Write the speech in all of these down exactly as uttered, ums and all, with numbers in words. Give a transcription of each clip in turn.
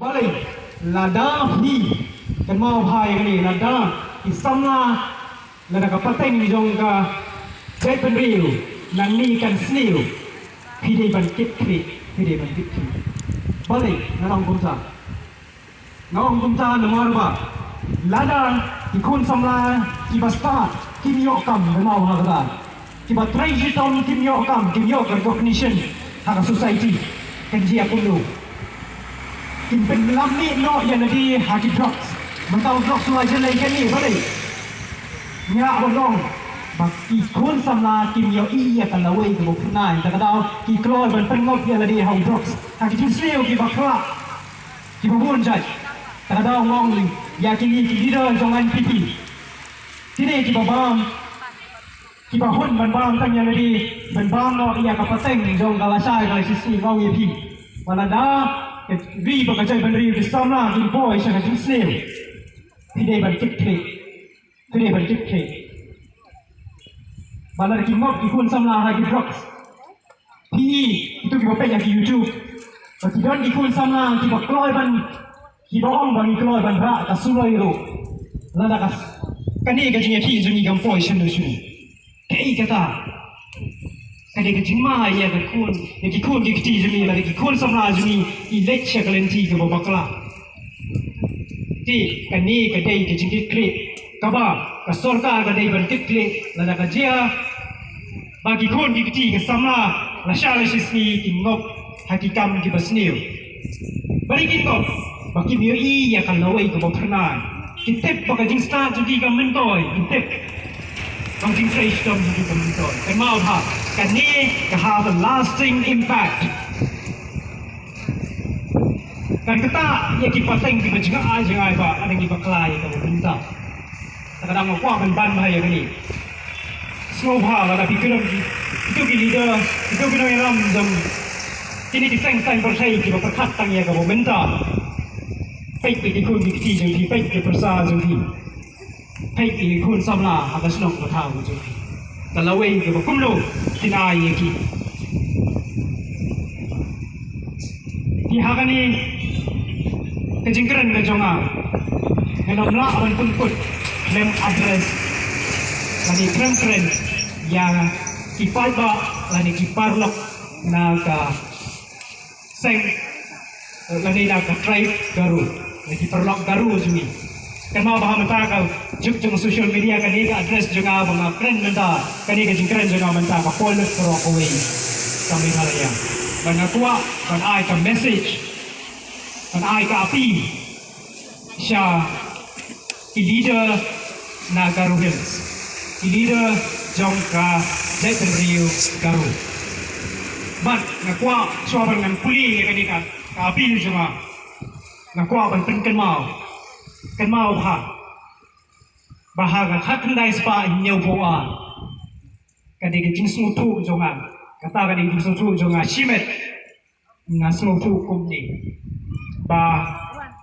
Balei, lada phi, kynmaw bha ïa kane, lada ki samla, lada ka pateng jong ka jaitbynriew nangne kan sniew, phi dei ban kit khlieh, phi dei ban kit khlieh. Balei nga ong kumta? Nga ong kumta namar ba lada ki khun samla kiba stad kim ïoh kam, kynmaw bha kata. Kiba trei shitom kim ïoh kam, kim ïoh recognition ha ka society. Kan jia kumno? Kin pynlait noh ïa lade ha ki drugs. Mynta u drugs u la jyllei kane, balei? Nga ong ba ki khun samla kim ïohi ïa ka lawei kaba phyrnai. Te ka daw ki kloi ban pynngop ïa lade ha u drugs, ha ki jingsniew kiba khraw, kiba bun jait. Te ka daw nga ong ïa kine ki leader jong N P P, kine kiba bam, kiba hun ban bam tang ïa lade, ban bam noh ïa ka pateng jong ka lashai ka lashisngi. Nga ong ïa phi, lada ka ri bad ka jaitbynriew ki samla kin poi sha ka jingsniew, phi dei ban kit khlieh, phi dei ban kit khlieh. Ba lada ki ngop ki khun samla ha ki drugs, phi, kito kiba peit ha ki YouTube, ba ki don ki khun samla kiba kloi ban, kiba ong ba ngi kloi ban rah ka suloi ruh. Lada ka, kane ka jingïakhih jong ngi kam poi shano shano, kaei kata? Ka dei ka jingma ïa ka khun, ïa ki khun ki kti jong ngi, lada ki khun samla jong ngi ki leit sha ka lynti kaba bakla. Te kane ka dei ka jingkit khlieh kaba ka sorkar ka dei ban kit khlieh. Lada ka jia ba ki khun ki kti, ki samla, lashai lashisngi ki ngop ha ki kam kiba sniew, balei ki ngop? Ba kim ïohi ïa ka lawei kaba phyrnai. Ki tip ba ka jingstad jong ki kam myntoi, ki tip ba ka jingtrei shitom jong ki kam myntoi. Kynmaw bha, kane ka have a lasting impact. Kan ktah ïa ki pateng kiba jngai jngai ba hadien kiba bakla ïa kaba mynta. Te ka dang kwah ban ban bha ïa kane. Sngewbha lada phi kren, kito ki leader, kito ki nongïalam jong kine ki seng saiñ pyrthei kiba pyrkhat tang ïa kaba mynta. Peit ïa ki khun ki kti jong phi, peit ïa ki pyrsa jong phi. Peit ïa ki khun samla ha ka shnong ka thaw ka jong ki. Ka lawei kaba kumno kin ai ïa ki. Te ha kane ka jingkren ka jong nga, ngan ym lah ban pynkut khlem address lane khlem kren ïa ki paidbah lane ki paralok na ka seng, eh, lane na ka tribe Garo, na ki paralok Garo jong ngi. Kynmaw bha mynta ka juk jong social media, kane ka address jong nga ba nga kren mynta, kane ka jingkren jong nga mynta ka poi lut baroh kawei ka Meghalaya. Bad nga kwah ban ai ka message, ban ai ka appeal sha ki leader na Garo Hills, ki leader jong ka jaitbynriew Garo. Bad nga kwah shuwa ban ngan pule ïa kane ka, ka appeal jong nga, nga kwah ban pynkynmaw, kynmaw bha ba ha ka khatkhyndai spah hynñiewphew ar, ka dei ka jingsngewthuh jong nga, kata ka dei ka jingsngewthuh jong nga shimet. Nga sngewthuh kumne ba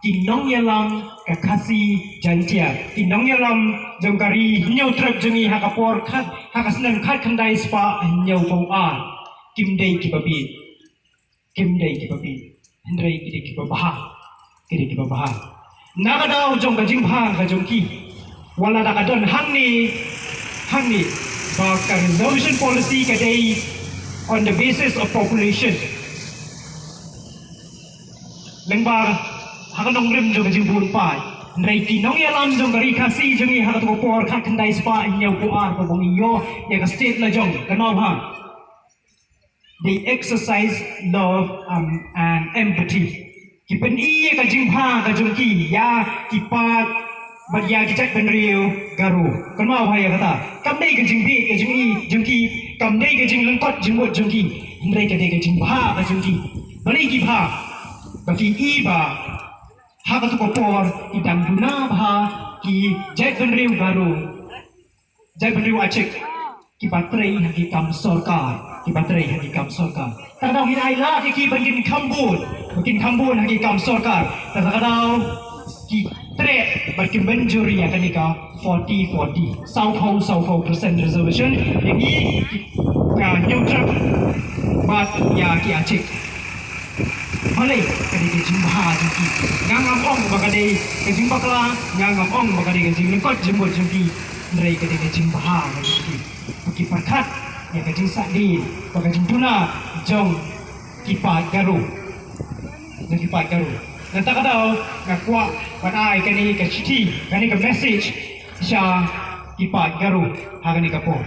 ki nongïalam ka Khasi Jaiñtia, ki nongïalam jong ka Ri Hynñiewtrep jong ngi ha ka por khat, ha ka snem khatkhyndai spah hynñiewphew ar, kim dei kiba bieit. Kim dei kiba bieit. Hynrei ki dei kiba bha. Ki dei kiba bha. Na ka daw jong ka jingbha ka jong ki, wat la da ka don hangne, hangne ba ka reservation policy ka dei on the basis of population. Lyngba ha ka nongrim jong ka jingbun paid. Hynrei ki nongïalam jong ka Ri Khasi jong ngi ha kato ka por khatkhyndai spah hynñiewphew ar, kaba ngi ïoh ïa ka state la jong, kynmaw bha. They exercise love, um, and empathy. Ki pyni ïa ka jingbha ka jong ki ïa ki paid bad ïa ki jaitbynriew Garo. Kynmaw bha ïa kata. Kam dei ka jingbieit ka jong i, jong ki, kam dei ka jinglyngkot jingmut jong ki. Hynrei ka dei ka jingbha ka jong ki. Balei ki bha? Ba ki i ba ha kato ka por ki dang duna bha ki jaitbynriew Garo, jaitbynriew Achik, kiba trei ha ki kam sorkar, kiba trei ha ki kam sorkar. Te ka daw ngin ai lad ïa ki ban kin kham bun, ban kin kham bun ha ki kam sorkar. Te ka daw ki treh bad ki mynjur ïa kane ka forty forty, sawphew sawphew percent reservation ïa ngi, ki, ka Hynñiewtrep bad ïa ki Achik. Balei ka dei ka jingbha jong ki? Nga ngam ong ba ka dei ka jingbakla, nga ngam ong ba ka dei ka jinglyngkot jingmut jong ki. Hynrei ka dei ka jingbha jong ki. Ba ki pyrkhat ïa ka jingsahdien bad ka jingduna jong ki paid Garo. Jong ki paid Garo. Nangta ka daw nga kwah ban ai kane ka shithi, kane ka message sha ki paid Garo ha kane ka por.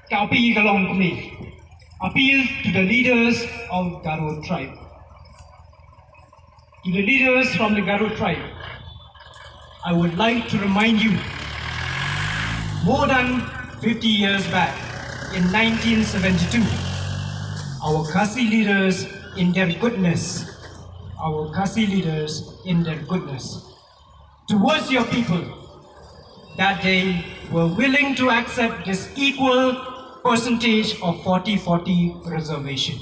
Ka appeal ka long kumne. Appeal to the leaders of Garo tribe. To the leaders from the Garo tribe, I would like to remind you, more than fifty years back, in nineteen seventy-two, our Khasi leaders, in their goodness, our Khasi leaders, in their goodness, towards your people that they were willing to accept this equal percentage of forty forty reservation,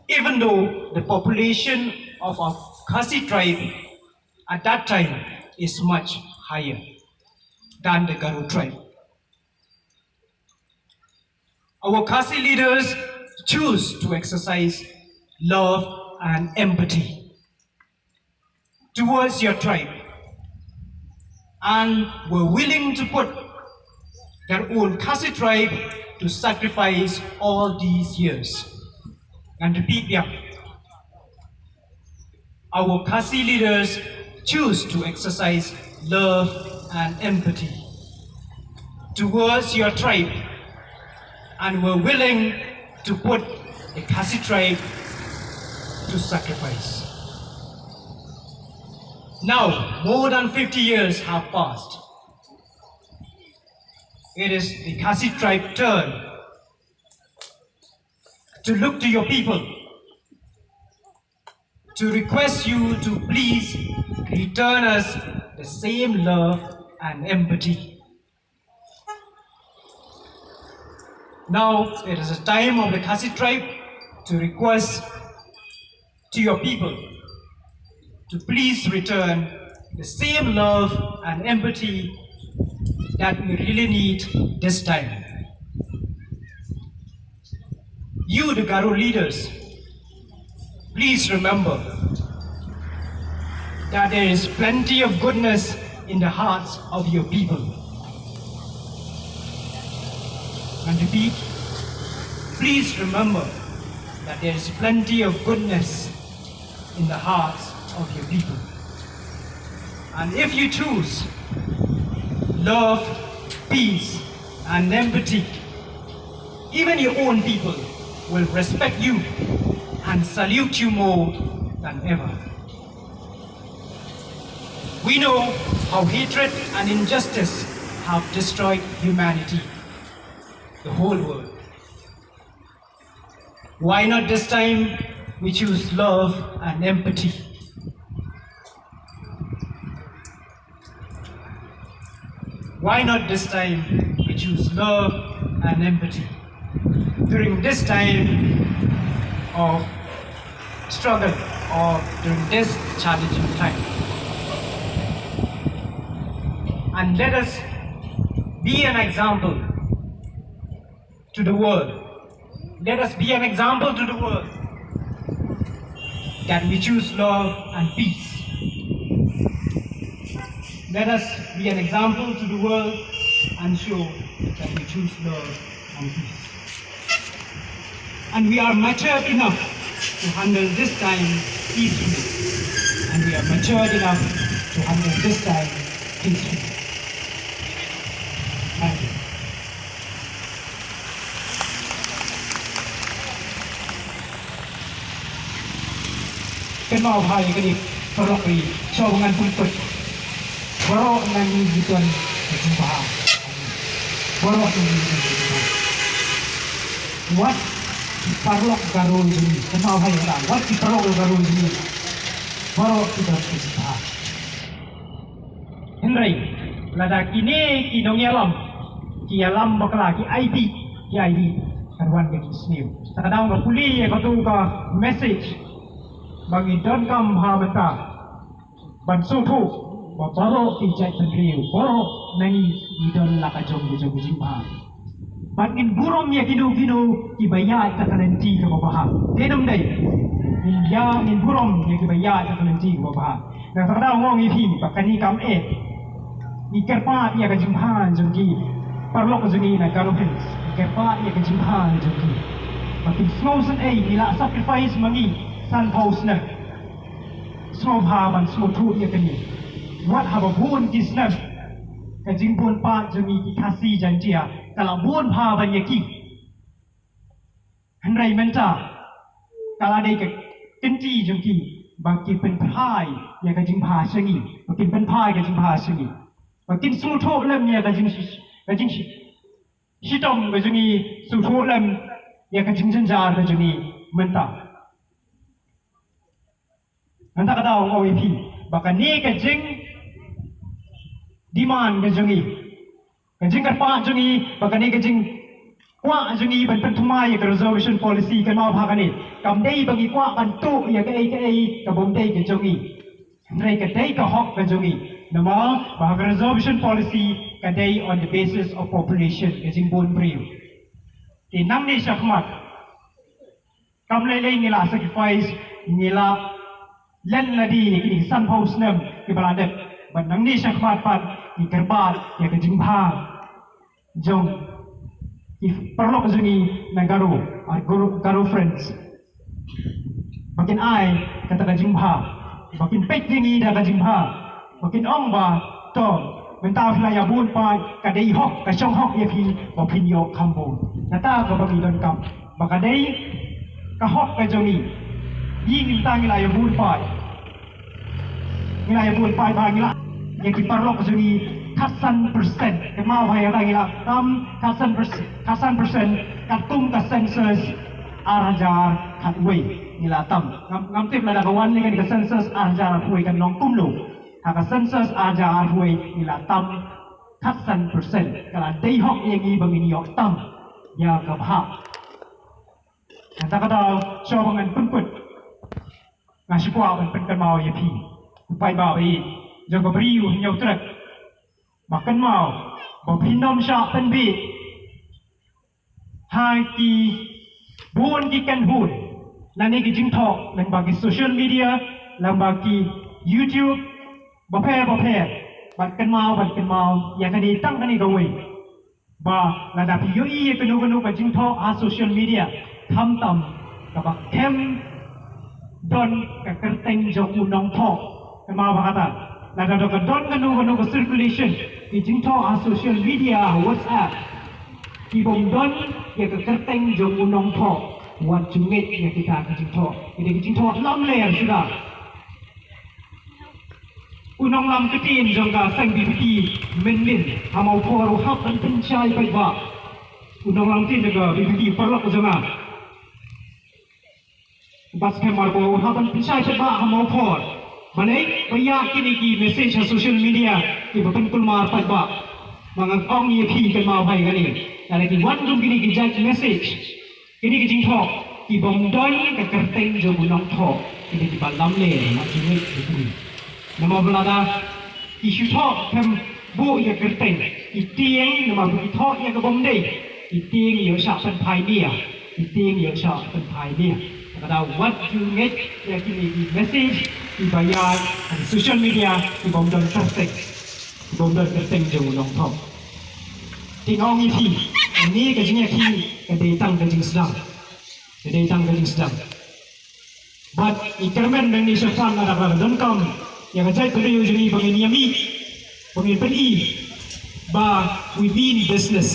even though the population of our Khasi tribe at that time is much higher than the Garo tribe. Our Khasi leaders choose to exercise love and empathy towards your tribe and were willing to put their own Khasi tribe to sacrifice all these years. And repeat, yeah. Our Khasi leaders choose to exercise love and empathy towards your tribe and were willing to put the Khasi tribe to sacrifice. Now, more than fifty years have passed. It is the Khasi tribe turn to look to your people, to request you to please return us the same love and empathy. Now it is a time of the Khasi tribe to request to your people to please return the same love and empathy that we really need this time. You, the Garo leaders, please remember that there is plenty of goodness in the hearts of your people. And repeat, please remember that there is plenty of goodness in the hearts of your people. And if you choose love, peace, and empathy, even your own people will respect you and salute you more than ever. We know how hatred and injustice have destroyed humanity, the whole world. Why not this time we choose love and empathy? Why not this time we choose love and empathy during this time of struggle or during this challenging time? And let us be an example to the world. Let us be an example to the world that we choose love and peace. Let us be an example to the world and show that we choose love and peace. And we are matured enough to handle this time peacefully. And we are matured enough to handle this time peacefully. Thank you. Kynmaw bha ïa kane, paralok, ïa sha ba ngan pynput. Baroh na ngi ngi don ka jingbha. Baroh na ngi ngi don ka jingbha. Wat ki paralok Garo jong ngi, kynmaw bha ïa kata, wat ki paralok Garo jong ngi, baroh ki don ka jingbha. Hynrei lada kine ki nongïalam ki ïalam bakla, ki aiti, ki aiti, kan wan ka jingsniew. Te ka daw nga pule ïa katu ka message ba ngi donkam ha mynta ban sngewthuh ba baroh ki jaitbynriew, baroh na ngi ngi don la ka jong ka jong ka jingbha. Bad ngin burom ïa kino kino kiba ïaid da ka lynti kaba bha. Te namar ngin ïa ngin burom ïa kiba ïaid da ka lynti kaba bha. Na kata ka daw nga ong ïa phi ba kane kam eh. Ngi kyrpad ïa ka jingbha jong ki paralok jong ngi na Garo Hills. Ngi kyrpad ïa ka jingbha jong ki. Ba kin sngewsynei, ngi la sacrifice ma ngi sanphew snem. Sngewbha ban sngewthuh ïa kane. Wat haba bun ki snem ka jingbun pat jong ngi ki Khasi Jaiñtia ka la bun bha ban ïa ki. Hynrei mynta ka la dei ka kynti jong ki ba ki pynphai ïa ka jingbha sha ngi, ba kin pynphai ka jingbha sha ngi, ba kin sngewthuh lem ïa ka jingshi-, ka jingshi-, shitom ka jong ngi, sngewthuh lem ïa ka jingjynjar ka jong ngi mynta. Nangta ka daw nga ong ïa phi ba kane ka jingdemand ka jong ngi, ka jingkyrpad jong ngi, ba kane ka jingkwah jong ngi ban pynthymmai ïa ka reservation policy, kynmaw bha kane, kam dei ba ngi kwah ban tuh ïa kaei kaei ka bym dei ka jong ngi. Hynrei ka dei ka hok ka jong ngi. Namar ba ka reservation policy ka dei on the basis of population, ka jingbun briew. Te nangne shakhmat, kam lei lei ngi la sacrifice, ngi la len lade ïa kine ki sanphew snem kiba la dep. Bad nangne shakhmat pat ngi kyrpad ïa ka jingbha jong ki paralok jong ngi na Garo, ah, Garo, Garo Friends. Ba kin ai kata ka jingbha, ba kin peit ïa ngi da ka jingbha. Ba kin ong ba, to, mynta phi la ïa bun pat, ka dei hok, ka shong hok ïa phi ba phin ïoh kham bun. Kata kaba ngi donkam. Ba ka dei ka hok ka jong ngi. Ngi mynta ngi la ïa bun pat. Ngi la ïa bun pat ba ngi la ïa ki paralok jong ngi khatsan percent. Kynmaw ba ïa ngi la tam khatsan percent, khatsan percent katkum ka census ar hajar khatwei. Ngi la tam. Ngam, ngam tip lada ka wan lei ka census ar hajar khatwei kan long kumno. Ha ka census ar hajar arphew wei ngi la tam khatsan percent. Ka la dei hok ïa ngi ba ngin ïoh tam ïa ka bhah. Nangta ka daw shuwa ba ngan pynkut, nga shu kwah ban pynkynmaw ïa phi u paidbah ba ïeit jong ka Bri u Hynñiewtrep, ba kynmaw ba phin ym shah pynbeit ha ki bun ki kynhun lane ki jingthoh lyngba ki social media, lyngba ki YouTube bapher bapher. Bad kynmaw, bad kynmaw ïa kane, tang kane kawei, ba lada phi ïohi ïa kano kano ka jingthoh ha social media, khamtam kaba khem don ka kyrteng jong u nongthoh. Kynmaw ba kata, lada don ka, don kano kano ka circulation ki jingthoh ha social media, ha WhatsApp, ki bym don ïa ka kyrteng jong u nongthoh, wat ju ngeit ïa kita ki jingthoh. Kita ki jingthoh lamler suda. U nonglam ktien jong ka seng VPP mynnin ha Mawphor u hap ban pynshai paidbah. U nonglam ktien jong ka VPP, paralok jong nga, Batskhem Marbud, u hap ban pynshai paidbah ha Mawphor. Balei? Ba ïa kine ki message ha social media kiba pynkulmar paidbah. Ba nga ong ïa phi, kynmaw bha ïa kane. Lada ki wan kum kine ki jait message, kine ki jingthoh ki bym don ka kyrteng jong u nongthoh, kine kiba lamler, wat ju ngeit ïa kine. Namar ba lada ki shu thoh khlem buh ïa ka kyrteng, ki tieng, namar ba ki thoh ïa ka bym dei, ki tieng ïoh shah pynphai nia, ki tieng ïoh shah pynphai nia. Ka daw wat ju ngeit ïa kine ki message kiba ïaid ha social media ki bym don kyrteng, ki bym don kyrteng jong u nongthoh. Te nga ong ïa phi, kane ka jingïakhih ka dei tang ka jingsdang. Ka dei tang ka jingsdang. Bad ngi kyrmen nangne shakhmat, lada ka donkam ïa ka jaitbynriew jong ngi ba ngin ïa mih, ba ngin pyni ba we mean business,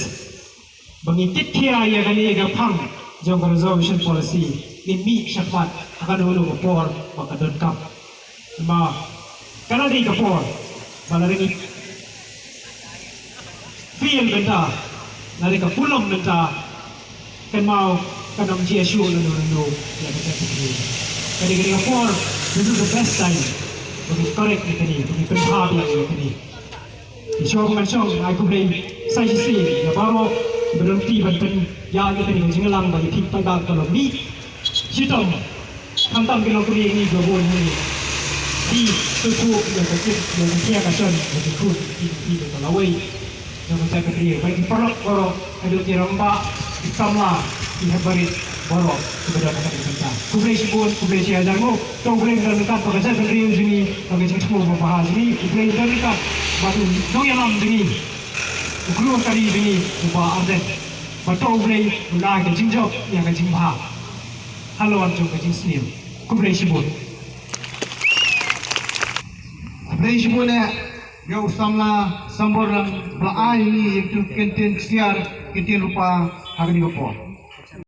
ba ngin tip khia ïa kane ka phang jong ka reservation policy, ngin mih shakhmat ha kano kano ka por ba ka donkam. Namar ka la dei ka por ba lada ngi fail mynta, lada ka pulom mynta, kynmaw kan ym jia shuh lano lano ïa ka jaitbynriew. Ka dei, ka dei ka por, this is the best time ba ngin correct ïa kane, ba ngin pynbha biang ïa kane. Te shuwa ba ngan shong, ai khublei sa shisien ïa baroh kiba don kti ban pynïaid ïa kane ka jingïalang, ba ïa phi paidbah, ka long mih shitom. Khamtam ki longkmie ngi kiba bun hangne, phi sngewthuh ïa ka tip, ïa ka khia ka shon, ïa ka khun ki, ki, ki ka lawei. Jong ka jaitbynriew, bad ki paralok baroh, haduh ki rangbah, ki samla, ki hep barit baroh kiba don ha kane ka bynta. Khublei shibun, khublei shihajar nguh. To U Blei un don ryngkat bad ka jaitbynriew jong ngi, bad ka jingthmu babha jong ngi. U Blei un don ryngkat bad u nongïalam jong ngi, u khlur kari jong ngi, u Bah Ardent. Bad to U Blei un ai ka jingjop ïa ka jingbha halor jong ka jingsniew. Khublei shibun. Khublei shibun eh ïa u samla Sambor Rang ba la ai ïa ngi ïa ki kyntien ksiar, kyntien rupa ha kane ka por.